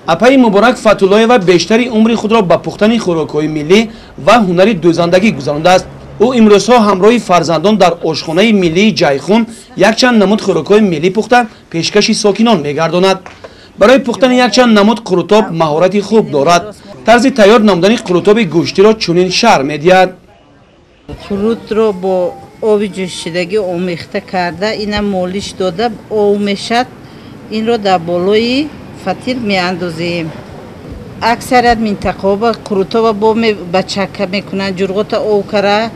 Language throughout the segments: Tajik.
Апаи Муборак Фатуллоева бештари умри худро ба пухтани хӯрокҳои миллӣ ва ҳунари дӯзандагӣ гузарондааст. Ӯ имрӯзҳо ҳамроҳи фарзандон дар ошхонаи миллии Ҷайхун якчанд намуд хӯрокҳои миллӣ пухта пешкаши сокинон мегардонад. Барои пухтани якчанд намуд қурутоб маҳорати хуб дорад. Тарзи тайёр намудани қурутоби гӯштиро чунин шарҳ медиҳад. Қурутро бо оби ҷӯшидагӣ омехта карда, ина молиш дода, ов мешад, инро дар болои фатир меандозем. Аксарият минтақаҳо қурутоба бо ба чакка мекунанд, ҷурғота ов кара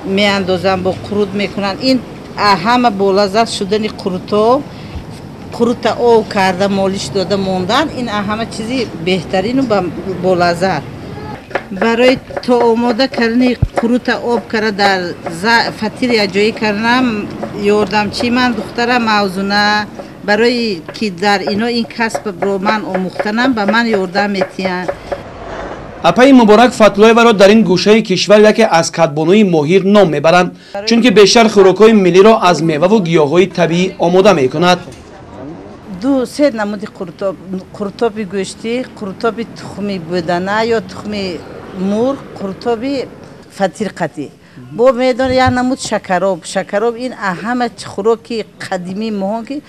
меандозанд, бо қурут мекунанд. Ин ҳама болаззат шудани қурутоб, қурута ов карда молиш дода мондан, ин ҳама чизи беҳтарину болаззат. Барои то омода кардани қурута об кара дар фатир якҷоӣ карданам ёрдамчии ман духтарам Мавзуна, барои ки дар ино ин касбро ман омӯхтанам, ба ман ёрдам метиҳанд. Апаи Муборак Фатуллоеваро дар ин гӯшаи кишвар яке аз кадбонуи моҳир ном мебаранд, чунки бештар хӯрокҳои миллиро аз меваву гиёҳҳои табиӣ омода мекунад. Ду се намуди қурутоб: қурутоби гӯштӣ, қурутоби тухми бӯдана ё тухми мурғ, қурутоби фатирқатӣ. Бо медон як намуд шакароб. Шакароб ин ҳама хӯроки қадимии моҳон, ки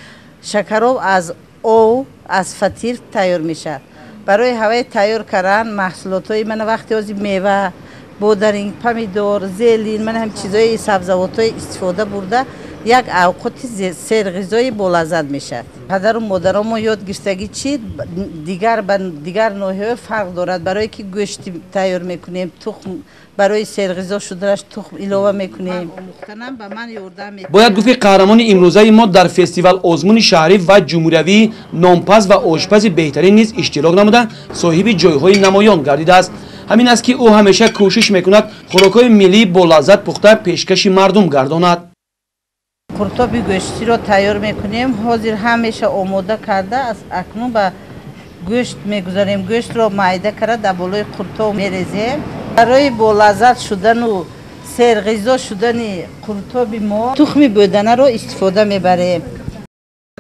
шакароб аз ов, аз фатир тайёр мешавад. Барои ҳаваи тайёр кардан маҳсулотҳои мана вақти ҳозир мева, бодаринг, помидор, зелин, мана ҳам чизҳои сабзавотҳои истифода бурда, як авқоти серғизои болаззат мешавад. Падару модаромо ёд гирифтагӣ чи дигар ба дигар ноҳияҳо фарқ дорад, барое ки гӯшти тайёр мекунем, тухм барои серғизо шуданаш тухм илова мекунем. Бояд гуфт, ки қаҳрамони имрӯзаи мо дар фестивал озмуни шаҳрӣ ва ҷумҳуриявии номпаз ва ошпази беҳтарин низ иштирок намуда, соҳиби ҷойҳои намоён гардидааст. Ҳамин аст, ки ӯ ҳамеша кӯшиш мекунад хӯрокҳои миллӣ бо лаззат пухта пешкаши мардум гардонад. Қуртоби гӯштиро тайёр мекунем. Ҳозир ҳамеша омода карда, аз акнун ба гӯшт мегузарем. Гӯштро майда карда дар болои қуртоб мерезем. Барои болаззат шудану серғизо шудани қуртоби мо тухми бӯданаро истифода мебарем.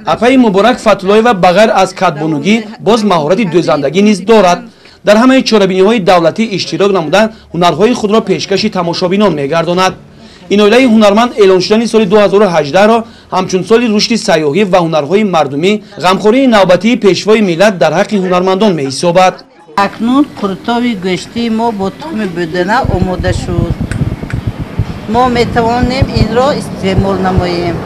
Апаи Муборак Фатуллоева ба ғайр аз кадбонугӣ боз маҳорати дӯзандагӣ низ дорад. Дар ҳамаи чорабиниҳои давлатӣ иштирок намуда, ҳунарҳои худро пешкаши тамошобинон мегардонад. Ин оилаи ҳунарманд эълон шудани соли 2018-ро ҳамчун соли рушди сайёҳӣ ва ҳунарҳои мардумӣ ғамхории навбатии пешвои миллат дар ҳаққи ҳунармандон меҳисобад. Акнун қурутоби гӯштии мо бо тухми бӯдана омода шуд. Мо метавонем инро истеъмол намоем.